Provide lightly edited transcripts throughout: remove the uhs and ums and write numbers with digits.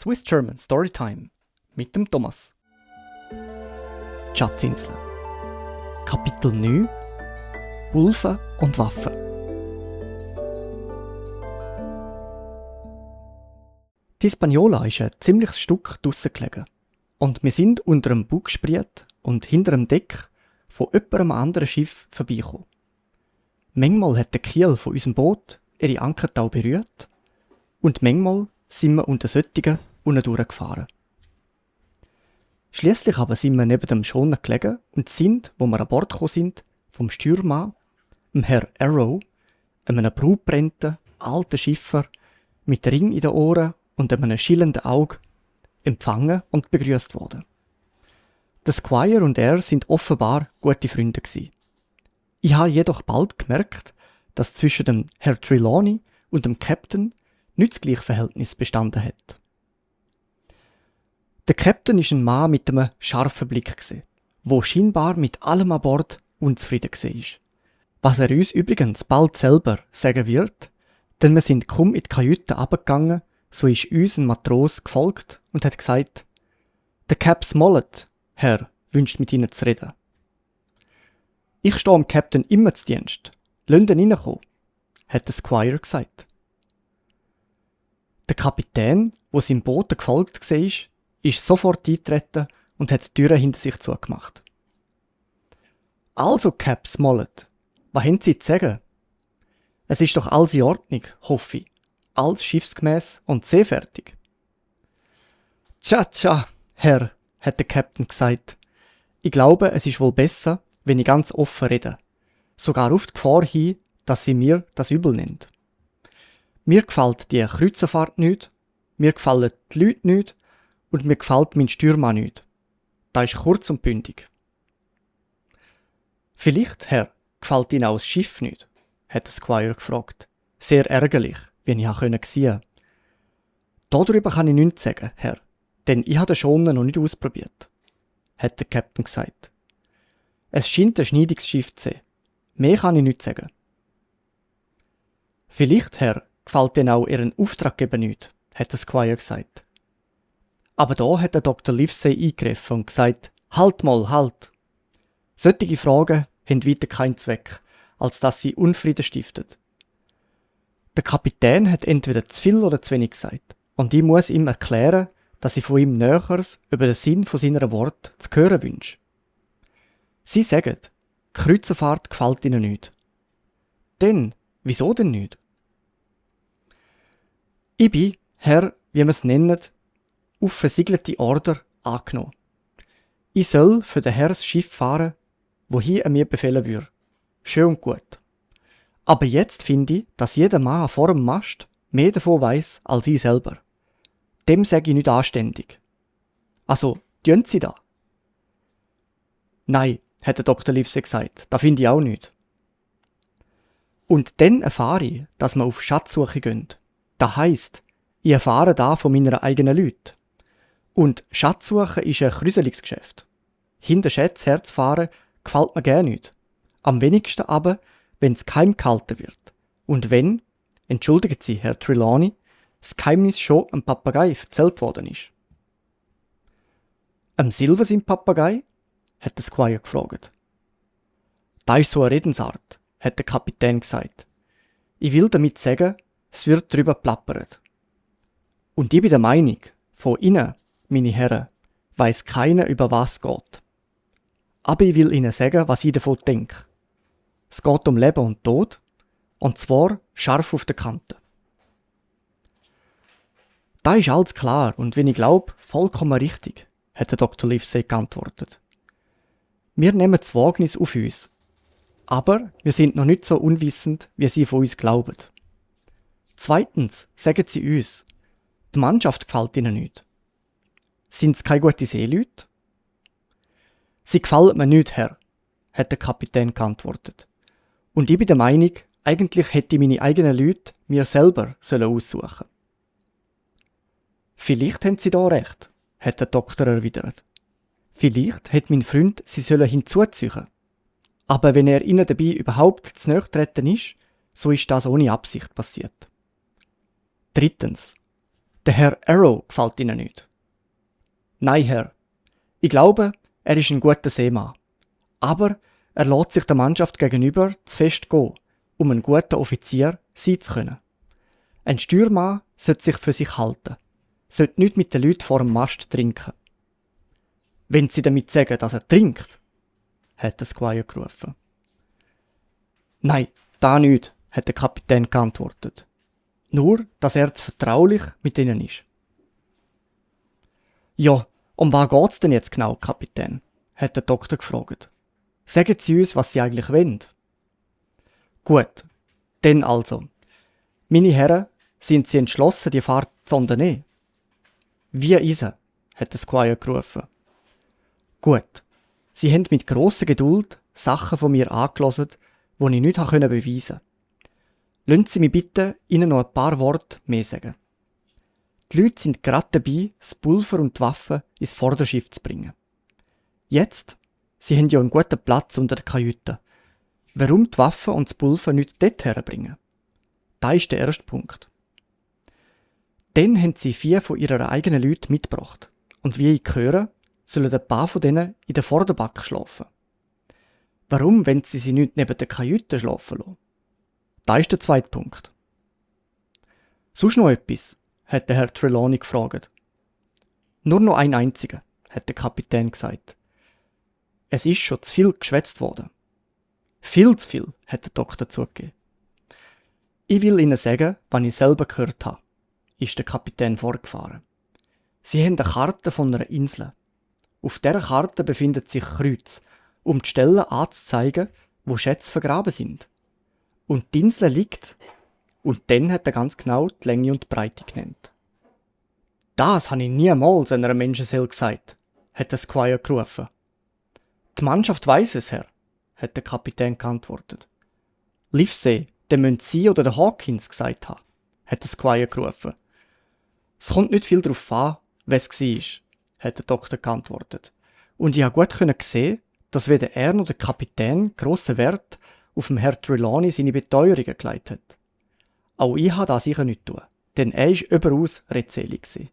Swiss German Storytime mit dem Thomas. Die Schatzinsel. Kapitel 9: Wulfen und Waffen. Die Hispaniola ist ein ziemliches Stück draussen gelegen. Und wir sind unter einem Bug gespriet und hinter dem Deck von einem anderen Schiff vorbeigekommen. Manchmal hat der Kiel von unserem Boot ihre Ankertau berührt und manchmal sind wir unter solchen unten durchgefahren. Schliesslich aber sind wir neben dem Schoner gelegen und sind, wo wir an Bord gekommen sind, vom Steuermann, dem Herr Arrow, einem brautbrennten, alten Schiffer mit Ring in den Ohren und einem schillenden Auge, empfangen und begrüßt worden. Der Squire und er sind offenbar gute Freunde gewesen. Ich habe jedoch bald gemerkt, dass zwischen dem Herr Trelawney und dem Captain nicht das gleiche Verhältnis bestanden hat. Der Captain ist ein Mann mit einem scharfen Blick gewesen, wo scheinbar mit allem an Bord unzufrieden war. Was er uns übrigens bald selber sagen wird, denn wir sind kaum in die Kajüte runtergegangen, so ist uns ein Matros gefolgt und hat gesagt: «Der Cap Smollett, Herr, wünscht mit Ihnen zu reden.» «Ich stehe dem Captain immer zu Dienst. Lasst ihn reinkommen», hat der Squire gesagt. Der Kapitän, der seinem Boot gefolgt war, ist sofort eingetreten und hat die Türe hinter sich zugemacht. «Also, Cap Smollett, was haben Sie zu sagen? Es ist doch alles in Ordnung, hoffe ich. Alles schiffsgemäß und seefertig.» «Tja, Herr», hat der Captain gesagt. «Ich glaube, es ist wohl besser, wenn ich ganz offen rede. Sogar auf die Gefahr hin, dass Sie mir das übel nimmt. Mir gefällt die Kreuzerfahrt nicht, mir gefallen die Leute nicht und mir gefällt mein Steuermann nicht. Das ist kurz und bündig.» «Vielleicht, Herr, gefällt Ihnen auch das Schiff nicht?» hat der Squire gefragt. «Sehr ärgerlich, wie ich sehen konnte. Darüber kann ich nichts sagen, Herr, denn ich habe den Schoner noch nicht ausprobiert», hat der Captain gesagt. «Es scheint ein schneidiges Schiff zu sein. Mehr kann ich nicht sagen.» «Vielleicht, Herr, gefällt Ihnen auch Ihren Auftraggeber nicht», hat der Squire gesagt. Aber da hat der Dr. Livesey eingegriffen und gesagt: «Halt mal, halt! Solche Fragen haben weiter keinen Zweck, als dass sie Unfrieden stiften. Der Kapitän hat entweder zu viel oder zu wenig gesagt, und ich muss ihm erklären, dass ich von ihm Näheres über den Sinn von seiner Worte zu hören wünsche. Sie sagen, die Kreuzerfahrt gefällt Ihnen nicht. Denn, wieso denn nicht? Ich bin, Herr, wie wir es nennen, auf versiegelte Order angenommen. Ich soll für den Herr das Schiff fahren, wohin er mir befehlen würde. Schön und gut. Aber jetzt finde ich, dass jeder Mann vor dem Mast mehr davon weiss als ich selber. Dem sage ich nicht anständig. Also, tun Sie da?» «Nein», hat der Dr. Livesey gesagt, «das finde ich auch nicht.» «Und dann erfahre ich, dass wir auf Schatzsuche gehen. Das heisst, ich erfahre da von meinen eigenen Leuten. Und Schatzsuche ist ein Krüseligsgeschäft. Hinter Schätze herzufahren gefällt mir gar nicht. Am wenigsten aber, wenn es geheim gehalten wird. Und wenn, entschuldigen Sie, Herr Trelawney, das Geheimnis schon einem Papagei erzählt worden ist.» «Am Silversin Papagei?» hat der Squire gefragt. «Das ist so eine Redensart», hat der Kapitän gesagt. «Ich will damit sagen, es wird darüber plappert. Und ich bin der Meinung, von Ihnen, meine Herren, weiss keiner, über was es geht. Aber ich will Ihnen sagen, was ich davon denke. Es geht um Leben und Tod, und zwar scharf auf der Kante.» «Da ist alles klar und, wenn ich glaube, vollkommen richtig», hat der Dr. Livesey geantwortet. «Wir nehmen das Wagnis auf uns. Aber wir sind noch nicht so unwissend, wie Sie von uns glauben. Zweitens sagen Sie uns, die Mannschaft gefällt Ihnen nicht. Sind es keine guten Seeleute?» «Sie gefallen mir nicht, Herr», hat der Kapitän geantwortet. «Und ich bin der Meinung, eigentlich hätte ich meine eigenen Leute mir selber aussuchen sollen.» «Vielleicht haben Sie da recht», hat der Doktor erwidert. «Vielleicht hat mein Freund sie hinzuziehen. Aber wenn er ihnen dabei überhaupt zu nahe getreten ist, so ist das ohne Absicht passiert. Drittens, Der Herr Arrow gefällt Ihnen nicht. Nein, Herr. Ich glaube, er ist ein guter Seemann. Aber er lässt sich der Mannschaft gegenüber zu fest gehen, um ein guter Offizier sein zu können. Ein Steuermann sollte sich für sich halten, sollte nicht mit den Leuten vor dem Mast trinken. Wenn Sie damit sagen, dass er trinkt, hat der Squire gerufen. Nein, da nicht, hat der Kapitän geantwortet. Nur, dass er zu vertraulich mit ihnen ist. Ja, um was geht's denn jetzt genau, Kapitän? Hat der Doktor gefragt. Sagen Sie uns, was Sie eigentlich wollen. Gut, dann also. Meine Herren, sind Sie entschlossen, die Fahrt zu unternehmen? Wie ist er? Hat der Squire gerufen. Gut, Sie haben mit grosser Geduld Sachen von mir angehört, die ich nicht beweisen konnte. Lassen Sie mich bitte Ihnen noch ein paar Worte mehr sagen. Die Leute sind gerade dabei, das Pulver und die Waffen ins Vorderschiff zu bringen. Jetzt, Sie haben ja einen guten Platz unter der Kajüte. Warum die Waffen und das Pulver nicht dort herbringen? Das ist der erste Punkt. Dann haben Sie 4 von Ihren eigenen Leuten mitgebracht. Und wie ich höre, sollen ein paar von denen in der Vorderbacke schlafen. Warum wollen Sie sie nicht neben der Kajüte schlafen lassen? Das ist der zweite Punkt. Sonst noch etwas? Hat der Herr Trelawney gefragt. Nur noch ein einziger, hat der Kapitän gesagt. Es ist schon zu viel geschwätzt worden. Viel zu viel, hat der Doktor zugegeben. Ich will Ihnen sagen, was ich selber gehört habe, ist der Kapitän fortgefahren. Sie haben eine Karte von einer Insel. Auf dieser Karte befindet sich Kreuz, um die Stellen anzuzeigen, wo Schätze vergraben sind. Und die Insel liegt, und dann hat er ganz genau die Länge und die Breite genannt. Das habe ich niemals einer Menschenseele gesagt, hat der Squire gerufen. Die Mannschaft weiss es, Herr, hat der Kapitän geantwortet. Livesey, den müssen Sie oder der Hawkins gesagt haben, hat der Squire gerufen. Es kommt nicht viel darauf an, wer es war, hat der Doktor geantwortet. Und ich konnte gut sehen, dass weder er noch der Kapitän grossen Wert auf dem Herr Trelawney seine Beteuerungen gelegt hat. Auch ich habe das sicher nicht tun, denn er war überaus redselig.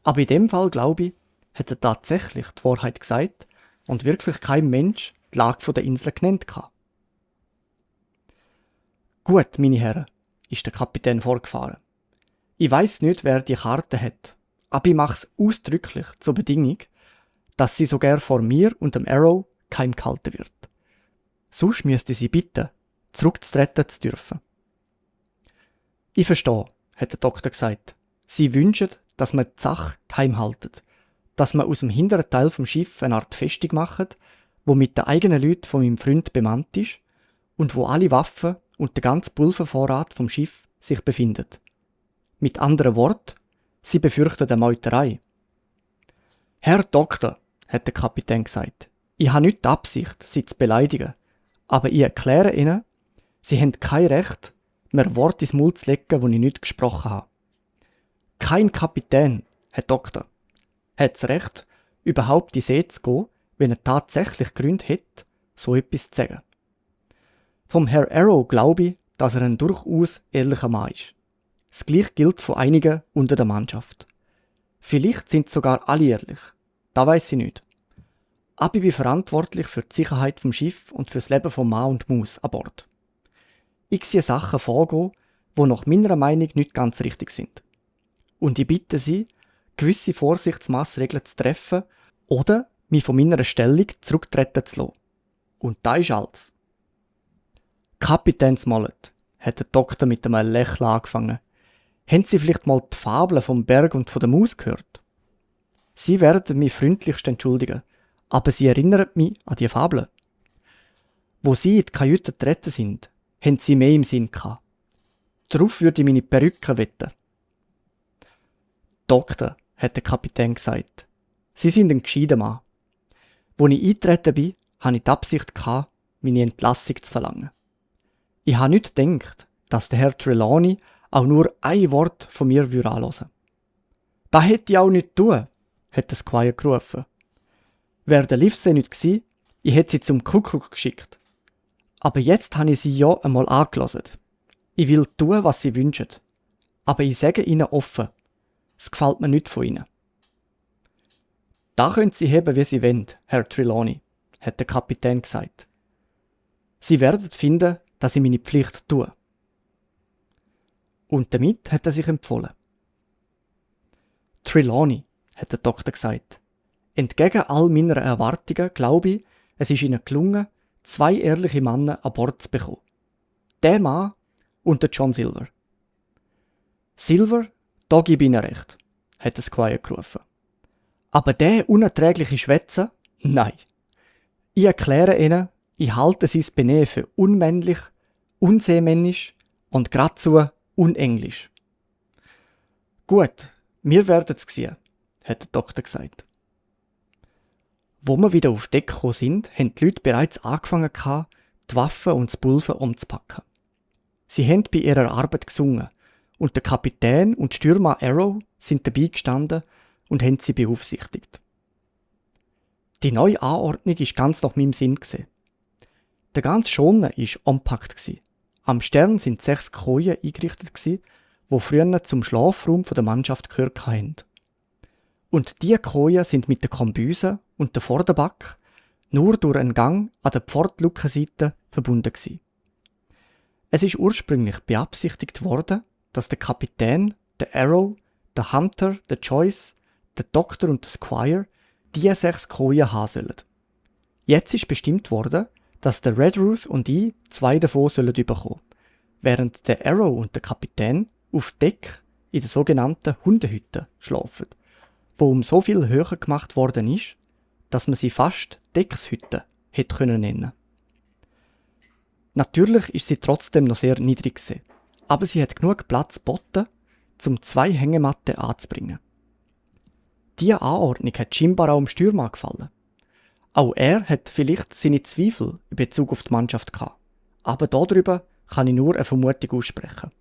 Aber in dem Fall, glaube ich, hat er tatsächlich die Wahrheit gesagt und wirklich kein Mensch die Lage der Insel genannt hatte. Gut, meine Herren, ist der Kapitän vorgefahren. Ich weiss nicht, wer die Karte hat, aber ich mache es ausdrücklich zur Bedingung, dass sie sogar vor mir und dem Arrow geheim gehalten wird. Sonst müsste sie bitten, zurückzutreten zu dürfen. Ich verstehe, hat der Doktor gesagt. Sie wünschen, dass man die Sache geheim haltet, dass man aus dem hinteren Teil vom Schiff eine Art Festung macht, wo mit den eigenen Leuten von meinem Freund bemannt ist und wo alle Waffen und der ganze Pulvervorrat vom Schiff sich befindet. Mit anderen Worten, sie befürchten eine Meuterei. Herr Doktor, hat der Kapitän gesagt, ich habe nicht die Absicht, Sie zu beleidigen, aber ich erkläre Ihnen, Sie haben kein Recht, mir Worte ins Mund zu legen, die ich nicht gesprochen habe. Kein Kapitän, Herr Doktor, hat das Recht, überhaupt in die See zu gehen, wenn er tatsächlich Gründe hat, so etwas zu sagen. Vom Herr Arrow glaube ich, dass er ein durchaus ehrlicher Mann ist. Das Gleiche gilt von einigen unter der Mannschaft. Vielleicht sind sogar alle ehrlich. Das weiss ich nicht. Aber ich bin verantwortlich für die Sicherheit vom Schiff und für das Leben von Mann und Maus an Bord. Ich sehe Sachen vorgehen, die nach meiner Meinung nicht ganz richtig sind. Und ich bitte Sie, gewisse Vorsichtsmaßregeln zu treffen oder mich von meiner Stellung zurücktreten zu lassen. Und das ist alles. Kapitän Smollett, hat der Doktor mit einem Lächeln angefangen. Haben Sie vielleicht mal die Fabel vom Berg und von der Maus gehört? Sie werden mich freundlichst entschuldigen, aber Sie erinnern mich an die Fabel. Wo Sie in die Kajüte getreten sind, haben Sie mehr im Sinn gehabt. Darauf würde ich meine Perücke wetten. Doktor, hat der Kapitän gesagt, Sie sind ein gescheiter Mann. Als ich eingetreten bin, hatte ich die Absicht gehabt, meine Entlassung zu verlangen. Ich habe nicht gedacht, dass der Herr Trelawney auch nur ein Wort von mir anhören würde. Das hätte ich auch nicht tun, hat der Squire gerufen. Wäre der Livesey nicht gewesen, ich hätte sie zum Kuckuck geschickt. Aber jetzt habe ich sie ja einmal angelassen. Ich will tun, was sie wünschen. Aber ich sage ihnen offen, es gefällt mir nicht von ihnen. Da können Sie haben, wie Sie wollen, Herr Trelawney, hat der Kapitän gesagt. Sie werden finden, dass ich meine Pflicht tue. Und damit hat er sich empfohlen. Trelawney, hat der Doktor gesagt. Entgegen all meiner Erwartungen glaube ich, es ist Ihnen gelungen, 2 ehrliche Männer an Bord zu bekommen. Der Mann und der John Silver. Silver, da gebe ich Ihnen recht, hat der Squire gerufen. Aber der unerträgliche Schwätzer? Nein. Ich erkläre Ihnen, ich halte sein Benehmen für unmännlich, unseemännisch und geradezu unenglisch. Gut, wir werden es sehen, hat der Doktor gesagt. Wo wir wieder auf Deck gekommen sind, haben die Leute bereits angefangen, die Waffen und das Pulver umzupacken. Sie haben bei ihrer Arbeit gesungen und der Kapitän und Stürmer Arrow sind dabei gestanden und haben sie beaufsichtigt. Die neue Anordnung ist ganz nach meinem Sinn gewesen. Der ganze Schoner war umpackt gewesen. Am Stern sind 6 Kojen eingerichtet gewesen, die früher zum Schlafraum der Mannschaft gehört haben. Und diese Kojen sind mit der Kombüse und der Vorderback nur durch einen Gang an der Pfortlukenseite verbunden gewesen. Es ist ursprünglich beabsichtigt worden, dass der Kapitän, der Arrow, der Hunter, der Joyce, der Doktor und der Squire diese 6 Kojen haben sollen. Jetzt ist bestimmt worden, dass der Redruth und ich 2 davon sollen bekommen, während der Arrow und der Kapitän auf Deck in der sogenannten Hundehütte schlafen, wo um so viel höher gemacht worden ist, dass man sie fast Deckshütte hätte können nennen. Natürlich ist sie trotzdem noch sehr niedrig gewesen, aber sie hat genug Platz geboten, um 2 Hängematten anzubringen. Diese Anordnung hat scheinbar auch dem Stürmer gefallen. Auch er hat vielleicht seine Zweifel in Bezug auf die Mannschaft gehabt, aber darüber kann ich nur eine Vermutung aussprechen.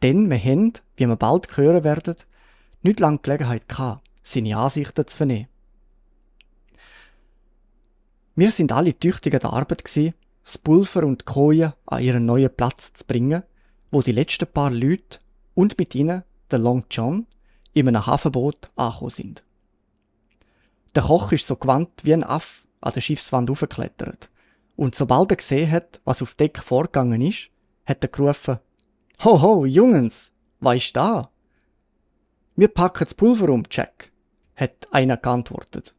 Denn wir haben, wie wir bald hören werden, nicht lange Gelegenheit gehabt, seine Ansichten zu vernehmen. Wir sind alle tüchtig an der Arbeit gewesen, das Pulver und die Koje an ihren neuen Platz zu bringen, wo die letzten paar Leute und mit ihnen der Long John in einem Hafenboot angekommen sind. Der Koch ist so gewandt wie ein Aff an der Schiffswand hochgeklettert und sobald er gesehen hat, was auf Deck vorgegangen ist, hat er gerufen: »Ho, ho, Jungens, was ist da?« »Wir packen das Pulver um, Jack«, hat einer geantwortet.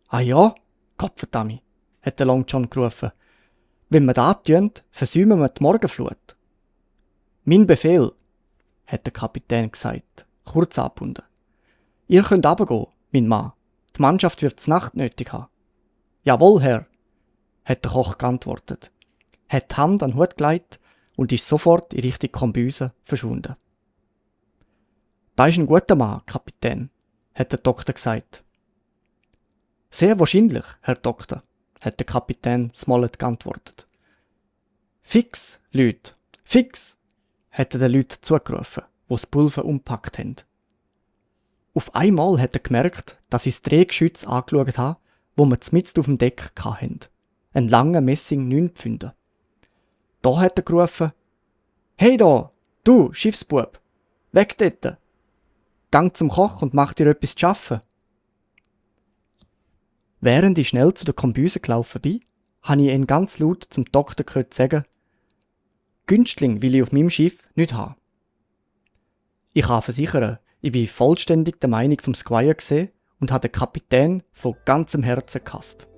»Ah ja, Gottverdammt«, hat der Long John gerufen. »Wenn wir das tun, versäumen wir die Morgenflut.« »Mein Befehl«, hat der Kapitän gesagt, kurz angebunden. »Ihr könnt runtergehen, mein Mann. Die Mannschaft wird die Nacht nötig haben.« »Jawohl, Herr«, hat der Koch geantwortet, hat die Hand an den Hut gelegt und ist sofort in Richtung Kombüse verschwunden. »Da ist ein guter Mann, Kapitän«, hat der Doktor gesagt. »Sehr wahrscheinlich, Herr Doktor«, hat der Kapitän Smollett geantwortet. »Fix, Leute, fix«, hat er den Leuten zugerufen, die das Pulver umpackt haben. Auf einmal hat er gemerkt, dass ich das Drehgeschütz angeschaut habe, wo wir mitten auf dem Deck hatten. Ein langer Messing 9-Pfünder. Da hat er gerufen: »Hey da, du Schiffsbub, weg dort! Gang zum Koch und mach dir etwas zu schaffen.« Während ich schnell zu der Kombüse gelaufen bin, habe ich ihn ganz laut zum Doktor gehört sagen: »Günstling will ich auf meinem Schiff nicht haben.« Ich kann versichern, ich bin vollständig der Meinung vom Squire gesehen und habe den Kapitän von ganzem Herzen gehasst.